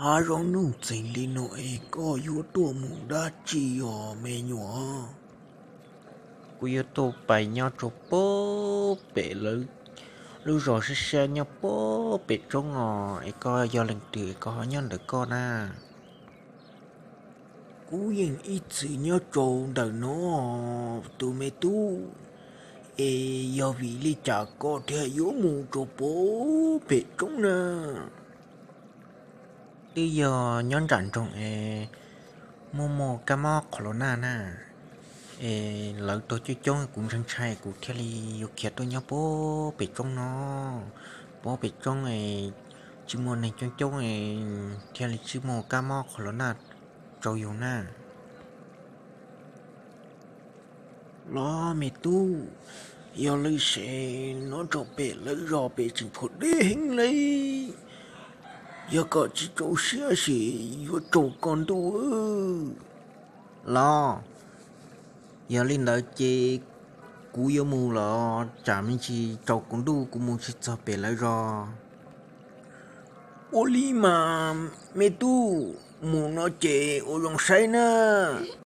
Hav zoov nuj txeeg li no es koj yuav tuaj mus dab tsi os me nyuam? Kuv yuav tuaj pais nyob rau puag pem lawv lub zos siab siab nyob puag pem roob os, es koj yog leej twg es koj ho nyob ntawm koj na? Kuv yeej ib txwm nyob rau ntawm no tus me tub, es yog vim li cas koj thiaj yuav mus rau puag pem roob na? Twb yog nyob nram nroog es muaj muaj kab mob qhov los naj na, es lawv tuag coob coob kuv ntshai ntshai kuv thiaj li yuav khiav tuaj nyob puag pem roob no. Puag pem roob es tsis muaj neeg coob coob es thiaj li tsis muaj kab mob qhov los naj rau yus na. Los me tub, yog li ces nyob rau pem lawv zos pem tseem khuv deb heev li, yog koj tsis rau siab ces yuav raug koj ntuj. Los, yog li ntawd ces kuv yuav mus los tsam me ntsis raug kuv ntuj kuv mus tsis txog pem lawv zos. Ua li mas me tub, mus no ces ua zoo saib nawb.